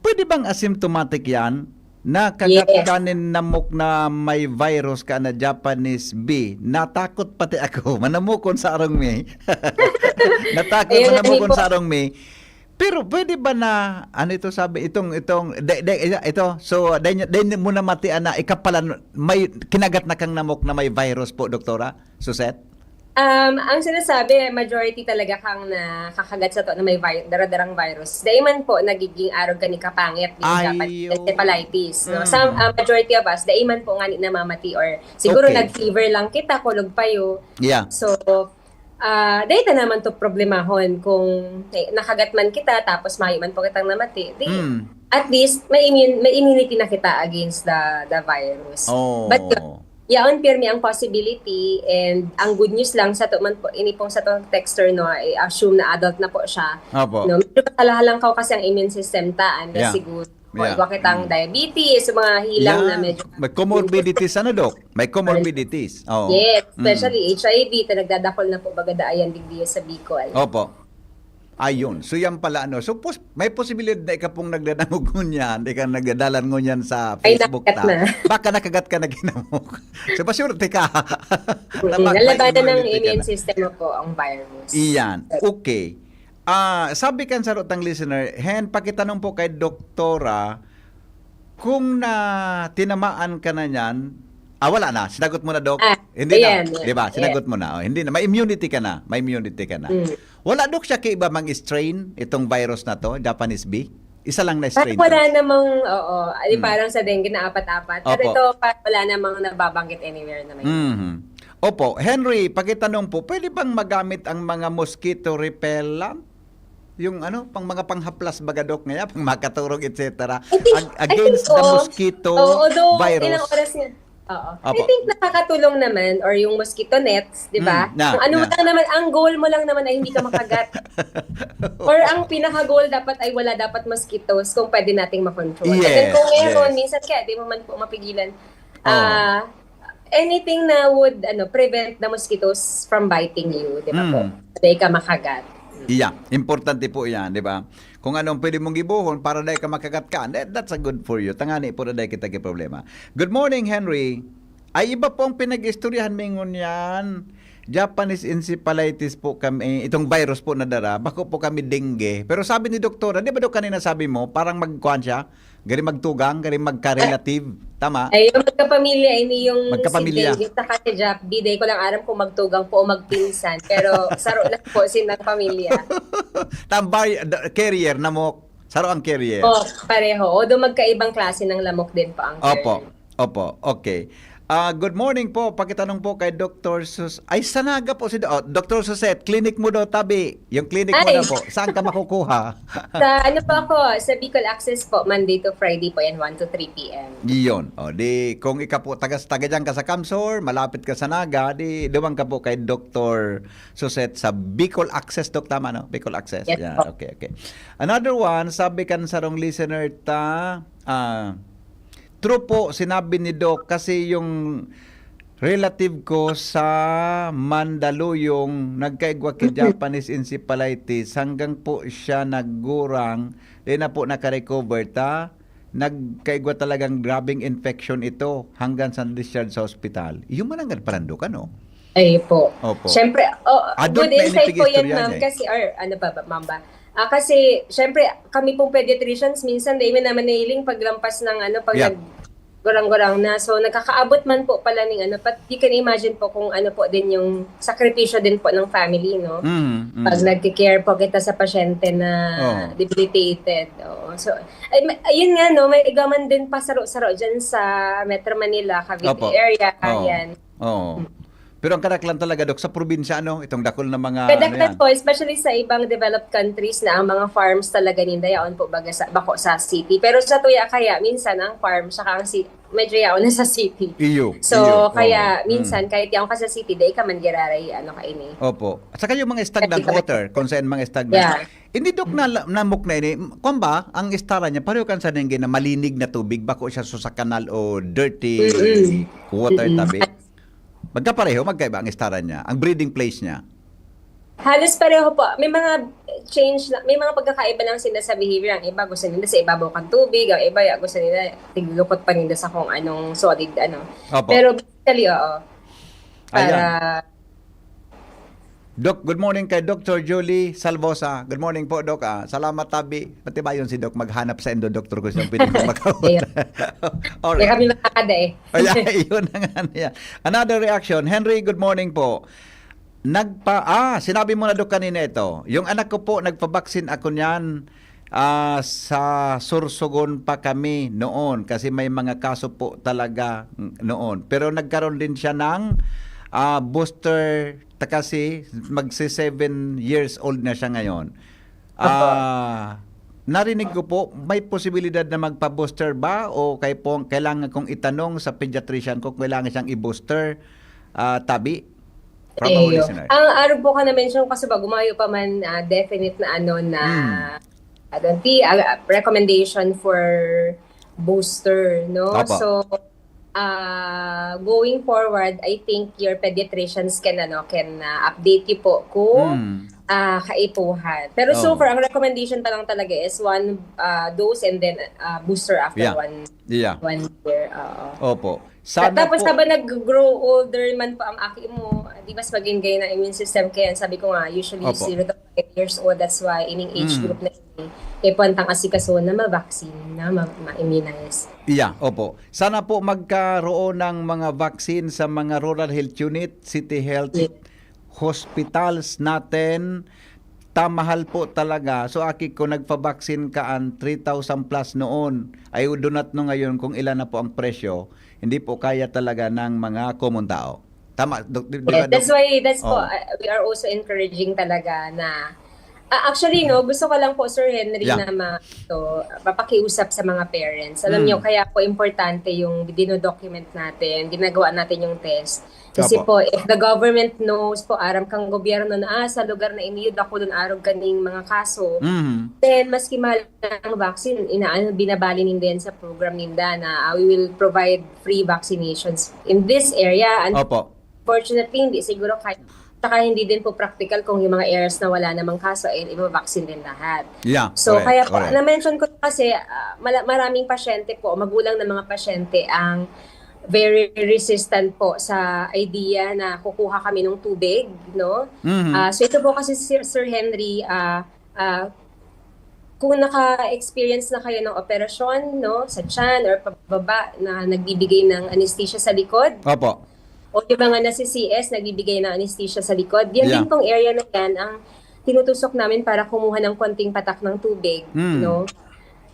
pwede bang asymptomatic yan? Nakagat Yes. ka nin namok na may virus ka na Japanese bee. Natakot pati ako. Manamukon sa arong mi." Natakot, Ayun nga, manamukon Nico. Sa arong mi. Pero pwede ba na, ano ito sabi, itong, itong, de, de, ito, so, dahil, dahil mo na matian na ikapalan, may kinagat na kang namok na may virus po, Doktora Suset? Um, ang sinasabi, majority talaga kang nakakagat sa to na may vi- daradarang virus. Dai man po nagiging arog ka ni kapangit, yung Ay, Japanese yun. encephalitis. No? Mm. Some, uh, majority of us, dai man po nga ni namamati or siguro Okay. nag-fever lang kita, kulog payo. Yeah. So, ah, dai ta naman to problemahon kung eh, nakagat man kita, tapos mayo man po kitang namati. Di, Mm. at least, may, immune, may immunity na kita against the the virus. Oh. But yaon pirmi ang possibility, and ang good news lang sa to man po, ini pong sa tong texter, no, i-assume na adult na po siya. Opo. No, medyo makalahal lang kasi ang immune system ta, and Yeah. siguro, Yeah. igwa kitang Mm. diabetes, yung mga hilang na Yeah. medyo May comorbidities, ano, Dok? May comorbidities. Oh. Yes, Mm. especially H I V, ta nagdadakol na po baga daayan digdi sa Bicol. Opo. Ayun. So, yan pala, ano. So, pos- may posibilidad na ika pong nagdadangog ngunyan, ika nagdadalan ngunyan sa Ay, Facebook nakagat ta. na. Baka nakagat ka na ginamok. So, paswerte ka. Mm, Tama, may nalabanan ng immunity ka immune na. System mo po ang virus. Iyan. Okay. Ah, sabi kan sarutang listener, "Hen, pakitanong po kay doktora, kung na tinamaan ka na niyan," ah, wala na. Sinagot mo na, Dok? Ah, Hindi na. ayan, Di ba? yeah. Sinagot mo na. Oh, hindi na. May immunity ka na. May immunity ka na. Mm. Wala, Dok, siya kaiba mang strain, itong virus na to, Japanese bee? Isa lang na strain Parang wala to. Namang, oo, ay, Mm. Parang sa dengue na apat-apat. Pero Opo. Ito, parang wala namang nababanggit anywhere na may Mhm. Opo. Henry, pakitanong po, pwede bang magamit ang mga mosquito repellent? Yung ano, pang mga panghaplas baga, Dok, ngaya, pang makaturog, et cetera. I think, Ag- I against think the so. mosquito Oo, although, virus. Ilang oras nga? Oo. I Opo. think nakakatulong naman, or yung mosquito nets, di ba? Mm, na, Ang ano mo na. lang naman, ang goal mo lang naman ay hindi ka makagat. Or ang pinaka-goal dapat ay wala dapat mosquitoes kung pwede nating makontrol. And then Yes, kung meron, yes. Minsan kaya di mo man po mapigilan. Oo. Ah, anything na would ano prevent the mosquitoes from biting you, di ba po? Mm. Hindi ka makagat. Iya, importante po yan, di ba? Kung anong pwede mong gibohon para dai ka makagat ka, that, that's a good for you. Tangani po na dai kita problema. Good morning, Henry. Ay, iba po ang pinag-istoryahan mi ngunyan. Japanese encephalitis po kami, itong virus po na dara, bako po kami dengue. Pero sabi ni doktora, di ba, Dok, kanina sabi mo, parang magkuhan siya, gari magtugang, gari magka-relative. Tama? Ay, yung magkapamilya, ini yung Magkapamilya. Si Dengue, saka si Jap B, di ko lang alam kung magtugang po o magpinsan. Pero saro lang po silang pamilya. Tambay, the carrier, namok. Saro ang carrier. Oh, pareho. Although magkaibang klase ng lamok din po ang Opo. carrier. Opo. Okay. Ah, good morning po. Pakitanong po kay Doktor Sus... Ay, sa Naga po si Do- oh, Doktor Suset. Clinic mo daw, tabi. Yung clinic mo Ay. Na po. Saan ka makukuha? Sa ano po ako, sa Bicol Access po, Monday to Friday po yan, one to three p.m. Yun. O, di, kung ika po, taga, taga dyan ka sa Camsor, malapit ka sa Naga, di, duman ka po kay Doktor Suset sa Bicol Access, Dok, tama, no? Bicol Access. Yes Yeah, po. Okay, okay. Another one, sabi kan sarong listener ta, ah, True po, sinabi ni Doc, kasi yung relative ko sa Mandaluyong nagkaigwa ki Japanese encephalitis, hanggang po siya naggurang, di na po nakarecover ta. Nagkaigwa talagang grabeng infection ito hanggang sa discharge sa ospital. Iyo man ang nagparandokan, no? Ay po. Opo. Siyempre, oh, Adult good na insight po yan, inig-istorya ma'am. niya eh. Kasi, or ano ba, ba, ma'am ba? Ah, kasi, syempre, kami pong pediatricians, minsan, dahil naman nahiling paglampas ng, ano, pag Yeah. nag-gurang-gurang na. So, nakakaabot man po pala ng, ano, but you can imagine po kung ano po din yung sakripisyo din po ng family, no? Mm, mm. Pag nagki-care po kita sa pasyente na Oo. debilitated. Oo. So, ay, ma- ayun nga, no, may igaman din pasaro-saro dyan sa Metro Manila, Cavite Opo. area, Oo. yan. Oo. Pero ang kadaklan talaga, Dok, sa probinsya, ano, itong dakul na mga, ano Kadaklan yan. po, especially sa ibang developed countries na ang mga farms talaga ninda yaon po baga sa, bako sa city. Pero sa tuya kaya, minsan ang farm, saka ang city, medyo yaon na sa city. Iyo, So, iyo, kaya oo. minsan, Mm. kahit yaon ka sa city, dahil ka man giraray, ano, kaini. Opo. At saka yung mga stagnant Pwede ka- water, kung saan mga stagnant. Yeah. Hindi, Dok, na, namok na ini. Kung ba, ang istara niya, pareho kan sa dengue na malinig na tubig, bako siya sa kanal o dirty Mm-mm. water Mm-mm. tabi. Magkapareho, magkaiba ang istara niya, ang breeding place niya. Halos pareho po. May mga change, na, may mga pagkakaiba lang sila sa behavior. Ang iba gusto nila sa ibabaw kan tubig, ang iba ya gusto nila tiglulukot pa nila sa kung anong solid, ano. Opo. Pero basically, oo. Para Doc, good morning kay Doctor Julie Salvosa. Good morning po, Doc. Ah, salamat, tabi. Pati ba yun si Doc? Maghanap sa indo, doktor ko siyang pwede ko makawala. Ayun. Alright. Kaya kami makakada eh. Ayan, yun na nga niya. Another reaction. Henry, good morning po. Nagpa, ah, sinabi mo na, Doc, kanina ito. Yung anak ko po, nagpabaksin ako niyan, ah, sa Sorsogon pa kami noon kasi may mga kaso po talaga noon. Pero nagkaroon din siya ng, ah, booster ta kasi magsi seven years old na siya ngayon. Opo. Ah, narinig ko po, may posibilidad na magpa-booster ba o kay po, kailangan kong itanong sa pediatrician kung kailangan siyang i-booster, ah, tabi? From our Eyo. listener. Ang arog po ka na-mention kasi bago mayo pa man, ah, definite na ano na, Hmm. ano, di, ah, recommendation for booster, no? Opo. So, ah, going forward, I think your pediatricians can, ano, can, ah, update you po kung, Hmm. ah, kaipuhan. Pero so Oo. far, ang recommendation pa lang talaga is one, ah, dose and then, ah, booster after Yeah. one, Yeah. one year. Oo. Opo. Sana Tapos po. Habang nag-grow older man po ang aki mo, di mas maging gaya ng immune system. Kaya sabi ko nga, usually Opo. zero to five years old, that's why ining age Mm. group na ini, eh, puwantang asikaso na ma-vaccine, na ma-, ma-immunize. Yeah, opo. Sana po magkaroon ng mga vaccine sa mga rural health unit, city health Yeah. hospitals natin. Tamahal po talaga. So, aki ko, nagpabaksin ka an three thousand plus noon. I do not know ngayon kung ilan na po ang presyo. Hindi po kaya talaga ng mga common tao. Tama, Doc, di, di ba, Yes, that's Doc? why, that's po, Oo. uh, we are also encouraging talaga na, ah, actually, no, gusto ko lang po, Sir Henry, Yeah. na ma-, to, mapakiusap sa mga parents. Alam Mm. nyo, kaya po importante yung dinodocument natin, ginagawa natin yung test. Kasi Opo. po, if the government knows po, aram kang gobyerno na, ah, sa lugar na ini, dakulon arog kaning mga kaso, Mhm. then maski mahal ang vaccine, inaano, binabali ninda yan sa program ninda na, ah, we will provide free vaccinations in this area. And Opo. Fortunately, hindi siguro kaya, saka hindi din po practical kung yung mga areas na wala namang kaso, eh, iba-vaccine din lahat. Yeah, So, correct, kaya po, correct. na-mention ko kasi, ah, mala-, maraming pasyente po, magulang na mga pasyente ang very resistant po sa idea na kukuha kami ng tubig, no? Mhm. Ah, so, ito po kasi, Sir, Sir Henry, ah, ah, kung naka-experience na kayo ng operasyon, no, sa tiyan or pababa na nagbibigay ng anesthesia sa likod, Opo. o yung mga nasa C S, nagbibigay ng anesthesia sa likod, yan Yeah. din pong area na yan ang tinutusok namin para kumuha ng konting patak ng tubig, Mm. no?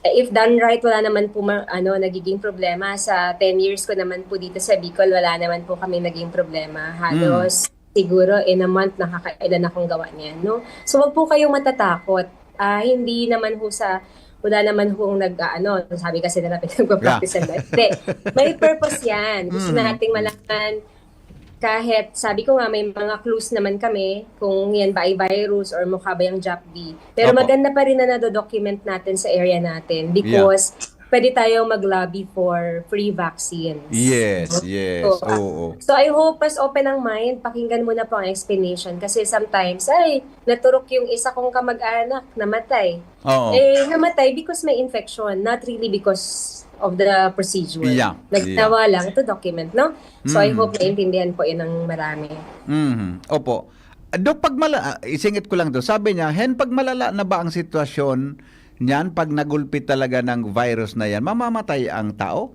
Eh, if done right, wala naman po ma-, ano, nagiging problema. Sa ten years ko naman po dito sa Bicol, wala naman po kami naging problema. Halos, Mm. siguro, in a month, nakakailan akong gawa niyan, no? So, wag po kayong matatakot. Ah, hindi naman ho sa, wala naman hong nag, ah, ano, sabi kasi nila, pinagpa-practice yan. Hindi. May purpose yan. Gusto Mm. nating malaman, kahit, sabi ko nga, may mga clues naman kami kung yan ba ay virus or mukha ba yung Jap B. Pero Opo. Maganda pa rin na nado-document natin sa area natin because pwede tayong mag-lobby for free vaccines. Yes, No? yes. So, ah, Oo. so I hope mas open ang mind, pakinggan mo na po ang explanation kasi sometimes, ay, naturok yung isa kong kamag-anak, namatay. Oo. Eh, namatay because may infection, not really because of the procedure. Yeah, Nagtawa lang to document, no? So, I Mm. hope naintindihan po yun ng marami. Mhm. Opo. Dok, pag mala- ah, isingit ko lang to. Sabi niya, hen, pag malala na ba ang sitwasyon niyan, pag nagulpi talaga ng virus na yan, mamamatay ang tao?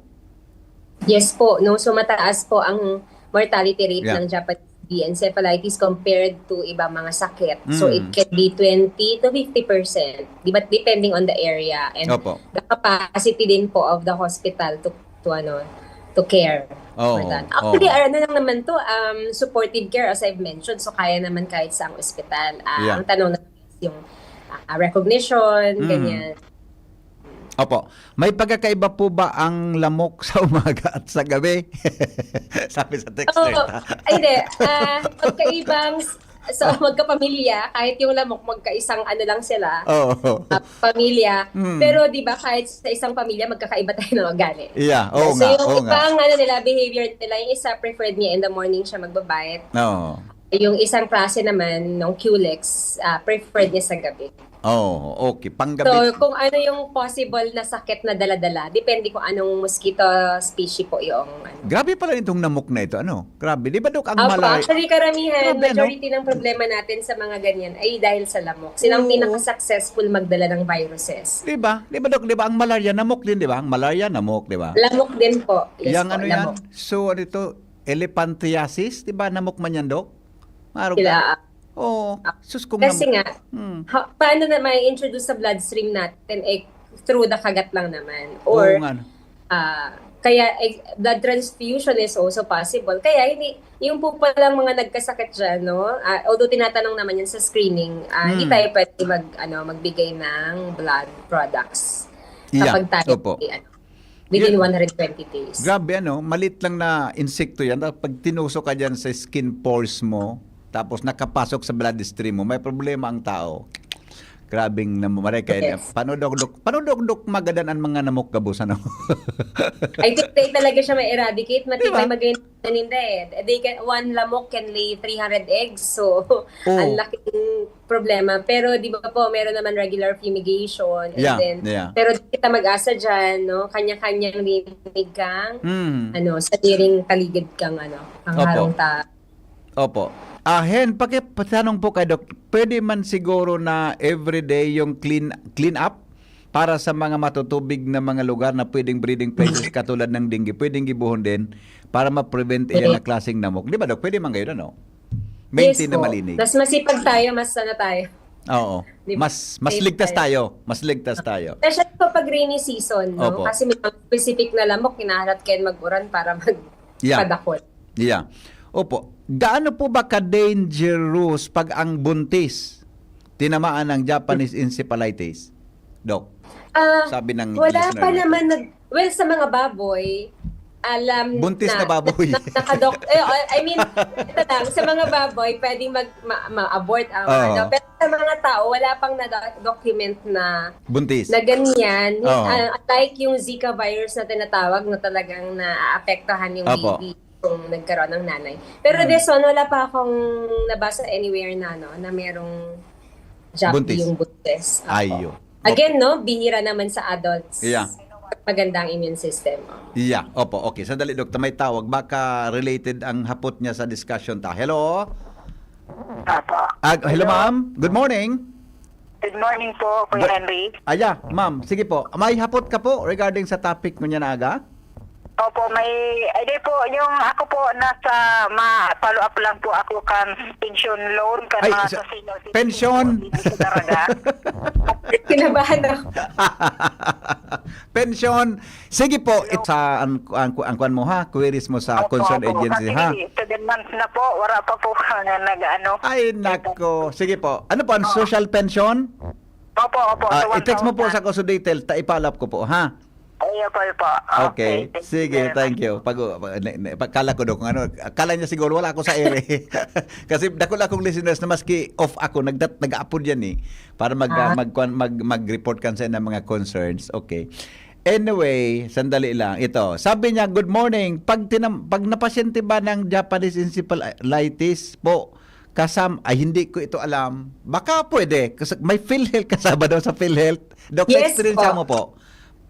Yes po, no? So mataas po ang mortality rate Yeah. ng Japanese B encephalitis compared to ibang mga sakit. So Mm. it can be twenty to fifty percent. Di ba? Depending on the area and Opo. the capacity din po of the hospital to to ano to care for Oo, that. Actually, oo. ano lang naman to, um, supportive care as I've mentioned. So kaya naman kahit sa ospital. Ah, Yeah. Ang tanong na yung ah, recognition, Mm. ganyan. Opo. May pagkakaiba po ba ang lamok sa umaga at sa gabi? Sabi sa text Oo. na Ay, hindi. Ah, magkaibang s- so magkapamilya, kahit yung lamok magkaisang ano lang sila, Oo. ah, pamilya. Mm. Pero 'di ba kahit sa isang pamilya magkakaiba tayo ng ugali. Yeah, oo So nga, yung oo nga. ibang ano nila, behavior nila, yung isa preferred niya in the morning siya magbabite. Oo. Yung isang klase naman ng Culex, ah, preferred niya sa gabi. Oh, okay. So, Panggabi. Kung ano yung possible na sakit na dala-dala, depende kung anong mosquito species po yung ano. Grabe pala itong namok na ito, ano? Grabe. Di ba, Dok, ang Opo, malay... Actually, karamihan, Grabe, ano? majority ng problema natin sa mga ganyan ay dahil sa lamok. Silang Oo. pinaka-successful magdala ng viruses. Di ba? Di ba, Dok? Di ba, ang malaria, namok din, di ba? Ang malaria, namok, di ba? Lamok din po. Yes Yang po, ano yan? lamok. So, ano ito? Elephantiasis? Di ba, namok man yan, Dok? Maaro Sila, ka? ah, Oo. Sus, kung Kasi namok. nga, Hmm. ha, paano na may introduce sa bloodstream natin? Eh, through the kagat lang naman. Oo Or, nga. ah, kaya eh, blood transfusion is also possible. Kaya hindi, yung po palang mga nagkasakit dyan, no? Ah, although tinatanong naman yan sa screening, ah, hindi Hmm. tayo pwede mag, ano, magbigay ng blood products Yeah, kapag tayo opo. ay, ano, within Yeah. one hundred twenty days. Grabe, ano, malit lang na insekto yan. Tapos pag tinusok ka dyan sa skin pores mo, tapos nakapasok sa bloodstream mo, may problema ang tao. Grabing namamarikay na. Yes. Paano daw, Dok, paano daw, Dok, magadan ang mga namok gabos, ano? I think they talaga siya may eradicate. Di ba? Matibay magay na ninda eh. They can, one lamok can lay three hundred eggs. So, Oo. ang laking problema. Pero di ba po, meron naman regular fumigation. And Yeah, then, yeah. Pero di kita mag-asa dyan, no? Kanya-kanyang linig kang, Hmm. ano, sariling paligid kang, ano, kang Opo. harong ta. Opo. Ah, Hen, paki-, patanong po kay Doc, pwede man siguro na everyday yung clean, clean up para sa mga matutubig na mga lugar na pwedeng breeding places katulad ng dengue, pwedeng gibohon din para ma-prevent iyan na Yes. klaseng namok. Di ba, Doc? Pwede man ngayon, ano? Yes Maintain na po. malinis. Mas masipag tayo, mas ano tayo. Oo. Di ba? Mas mas Safe ligtas tayo. tayo. Mas ligtas tayo. Especially kapag rainy season, no? Opo. Kasi may mga specific na lamok, hinahanap kayo mag-uran para Yeah. magpadakot. Yeah. Opo. Gaano po ba ka-dangerous pag ang buntis tinamaan ng Japanese encephalitis? Doc. Ah, Sabi ng wala listener pa natin. Naman nag, well, sa mga baboy, alam Buntis na baboy. na, nakadok, eh, I mean, ito lang, sa mga baboy, pwedeng mag, ma, ma-abort ang Oo. ano. Pero sa mga tao, wala pang na-document na Buntis. na ganyan. Oo. Ah, like yung Zika virus na tinatawag na talagang naapektuhan yung Opo. baby kung nagkaroon ng nanay. Pero Hmm. This one, wala pa akong nabasa anywhere na, no, na merong job Buntis. Yung buntis. Opo. Ayo. Again, no, bihira naman sa adults. Yeah. Maganda ang immune system. Yeah. Opo. Okay. Sandali, Doktor. May tawag. Baka related ang hapot niya sa discussion ta. Hello? Apo. Ah, hello, ma'am. Good morning. Good morning po, Kuya Good- Henry. Aya, ma'am. Sige po. May hapot ka po regarding sa topic ngunyan na aga? Opo, may, ay di po, yung ako po nasa, ma, follow up lang po ako kan pension loan, kan Ay, mga sa- sa senior citizen pension. po dito sa Daraga. Kinabahan ako. Pension. Sige po, it's uh, ang, ang, ang kuan mo ha, queries mo sa Opo, concern opo. agency ha. Actually, seven months na po, wala pa po nga nag-ano. Ay, nako. Sige po. Ano po, ang social pension? Opo, opo. Ah, sa i-text mo po one thousand. Sa ako sa detail, ta ipalap ko po, ha? Ay, opo, opo. Okay. Thank you Sige, very thank much. You. Pag, pag, ne- ne- pagkala ko, Dok, kung ano, akala niya siguro wala ako sa ere. Kasi dakul akong listeners na maski off ako, nagdat, nag-aapod yan eh. Para mag, Ah. mag, mag, mag-report kan sa mga concerns. Okay. Anyway, sandali lang. Ito, sabi niya, "Good morning. Pag tinam-, pag napasyente ba ng Japanese encephalitis po, kasam-, ay, hindi ko ito alam." Baka pwede. Kasi may PhilHealth, kasama daw sa PhilHealth. Doc, sa Yes experience po. mo po,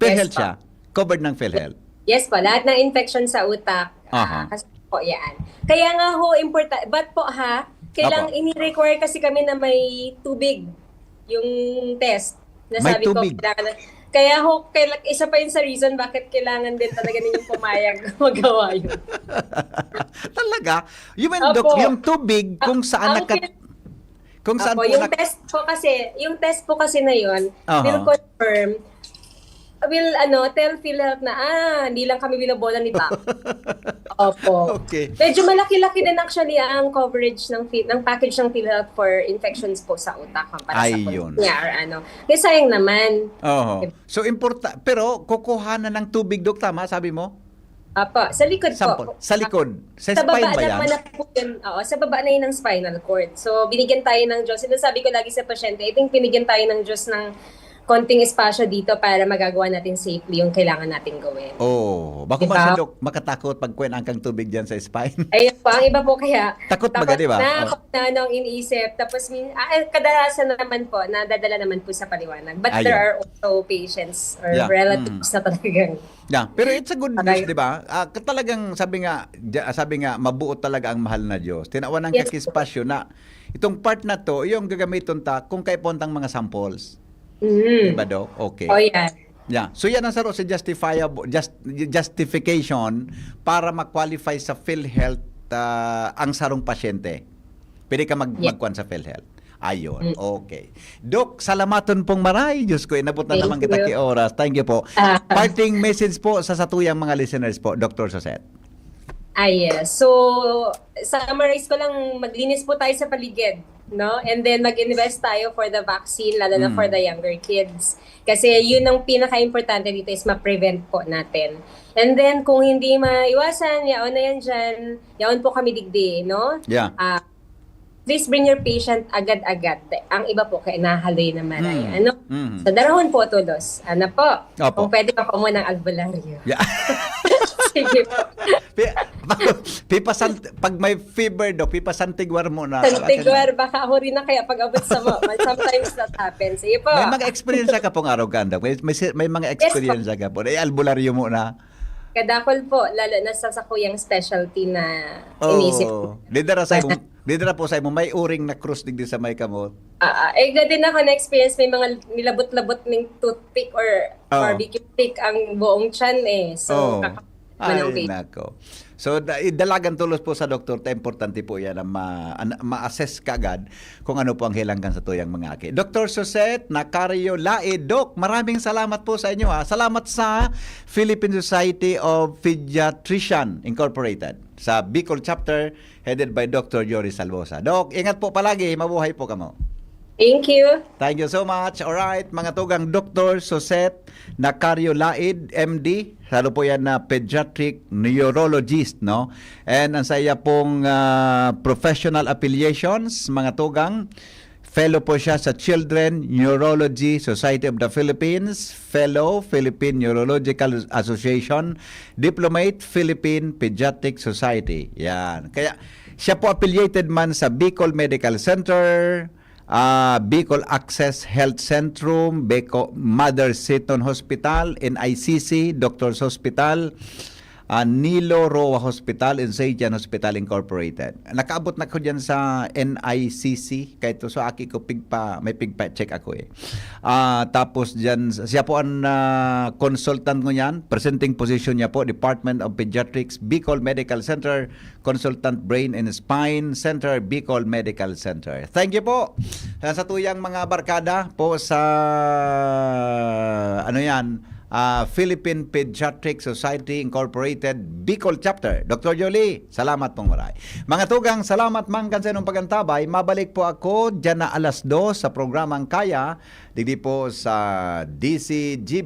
PhilHealth Yes po. siya. Covered ng PhilHealth. Yes po. Lahat ng infection sa utak, Aha. ah, kasi po yan. Kaya nga ho, important. But po ha, kailang Apo. ini-require kasi kami na may tubig yung test. May Nasabi ko, tubig. kailangan na, kaya ho, kaila-, isa pa yun sa reason bakit kailangan din talaga ninyong pumayag na magawa yun. Talaga? You mean, Doc, Opo. yung tubig kung saan Ang nakat-, kin- kung saan Opo, po yung nak- test po kasi, yung test po kasi na yun, Aha. will confirm, will, ano, tell PhilHealth na, ah, hindi lang kami binobola ni Doc. Opo. Okay. Medyo malaki-laki din actually ang coverage ng Phil-, ng package ng PhilHealth for infections po sa utak kumpara sa Ayun. pulmonya or ano. Kaya sayang naman. Oho. Diba? So, importa-, pero kukuha na ng tubig, Doc, tama sabi mo? Apo, sa likod po. Sample. Sa likod. Sa Sa spine baba ba yan? naman na po yun. Oo, sa baba na yun ng spinal cord. So, binigyan tayo ng Diyos. Sinasabi ko lagi sa pasyente, I think binigyan tayo ng Diyos ng konting espasyo dito para magagawa natin safely yung kailangan nating gawin. Oh, bako Diba? ba siya, Doc, makatakot pag kwen ang kang tubig dyan sa spine? Ayun po, ang iba po kaya Takot baga, takot di ba? na, Oh. kung ano ang iniisip. Tapos, min-, ah, eh, kadalasan naman po, nadadala naman po sa paliwanag. But there Ayun. are also patients or Yeah. relatives Mm. na talagang Yeah, pero it's a good news, Aray. di ba? Ah, ka-, talagang sabi nga, ja-, sabi nga, mabuo talaga ang mahal na Diyos. Tinawan ng Yes, kakispas yun na itong part na to, yung gagamiton ta kung kaipuhan tang mga samples. Mm. Di ba, Doc? Okay. Oh, yan. Yeah. So, yan ang saro sa justifiable, just, justification para ma-qualify sa PhilHealth, ah, ang sarong pasyente. Pwede ka mag-, Yes. magkuhan sa PhilHealth. Ayun. Mm. Okay. Doc, salamaton pong maray. Diyos ko, inabot na Thank naman kita you. ki oras. Thank you po. Ah. Parting message po sa satuyang mga listeners po, Doctor Suzette. Ah, yes. So, summarize ko lang, maglinis po tayo sa paligid, no? And then, mag-invest tayo for the vaccine, lalo na for Mm. the younger kids. Kasi yun ang pinaka-importante dito is ma-prevent po natin. And then, kung hindi maiwasan, yaon na yan dyan, yaon po kami digdi, no? Yeah. Ah, please bring your patient agad-agad. Ang iba po, kaya nahaloy na maray. Mm. Ano? Mm. Sa darahon po, tulos. Ano po? Opo. Kung pwede pa po muna ang albularyo. Yeah. Sige po. Pi-, pi-, pipasan-, pag may fever, Doc, pipasantigwar muna. Santigwar, baka huri na kaya pag-abot sa mo. But sometimes that happens. Sige po. May mga experience ka pong arrogant, Doc? May, may, may mga Yes po. experience ka po? Eh, albularyo muna. Kadakol po, lalo na sa sakuyang specialty na inisip ko. Oo. Di dara sa imong, di dara po sa imong, may uring na krus digdi sa may kamot. Ah, ah. Eh, gadi na ako na-experience, may mga nilabot-labot ning toothpick or Oo. barbecue stick ang buong tiyan eh. So, Oo. kaka-, manang Ay, vape. nako. So, da-, idalagan tulos po sa doktor, ta importante po yan na ma-, an-, ma-assess kaagad kung ano po ang hilangkan sa tuyang mga aki. Doktor Suzette Nacario Laid, Doc, maraming salamat po sa inyo, ha. Salamat sa Philippine Society of Pediatrician Incorporated, sa Bicol Chapter, headed by Doctor Jory Salvosa. Doc, ingat po palagi. Mabuhay po kamo. Thank you. Thank you so much. Alright, mga tugang, Doktor Suzette Nacario Laid, M D, saro po yan na pediatric neurologist, no? And ang sa iya pong, ah, professional affiliations, mga tugang, fellow po siya sa Children Neurology Society of the Philippines, fellow Philippine Neurological Association, diplomate Philippine Pediatric Society. Yan. Kaya siya po affiliated man sa Bicol Medical Center, ah, Bicol Access Health Centrum, Bicol Mother Seton Hospital, N I C C, Doctors Hospital, ah, Nilo Roa Hospital, and Saint John Hospital Incorporated. Nakaabot na ko dyan sa N I C C, kay to sa aki ko, pigpa-, may pigpa-check ako eh. Ah, tapos dyan, siya po ang, ah, consultant ko niyan. Presenting position niya po, Department of Pediatrics, Bicol Medical Center, Consultant Brain and Spine Center, Bicol Medical Center. Thank you po sa satuyang mga barkada po sa, ano yan, ah, Philippine Pediatric Society Incorporated, Bicol Chapter. Doktor Jolie, salamat pong maray. Mga tugang, salamat man kan sa inyong pagantabay. Mabalik po ako dyan na alas dos sa programang Kaya, digdi po sa D C G B.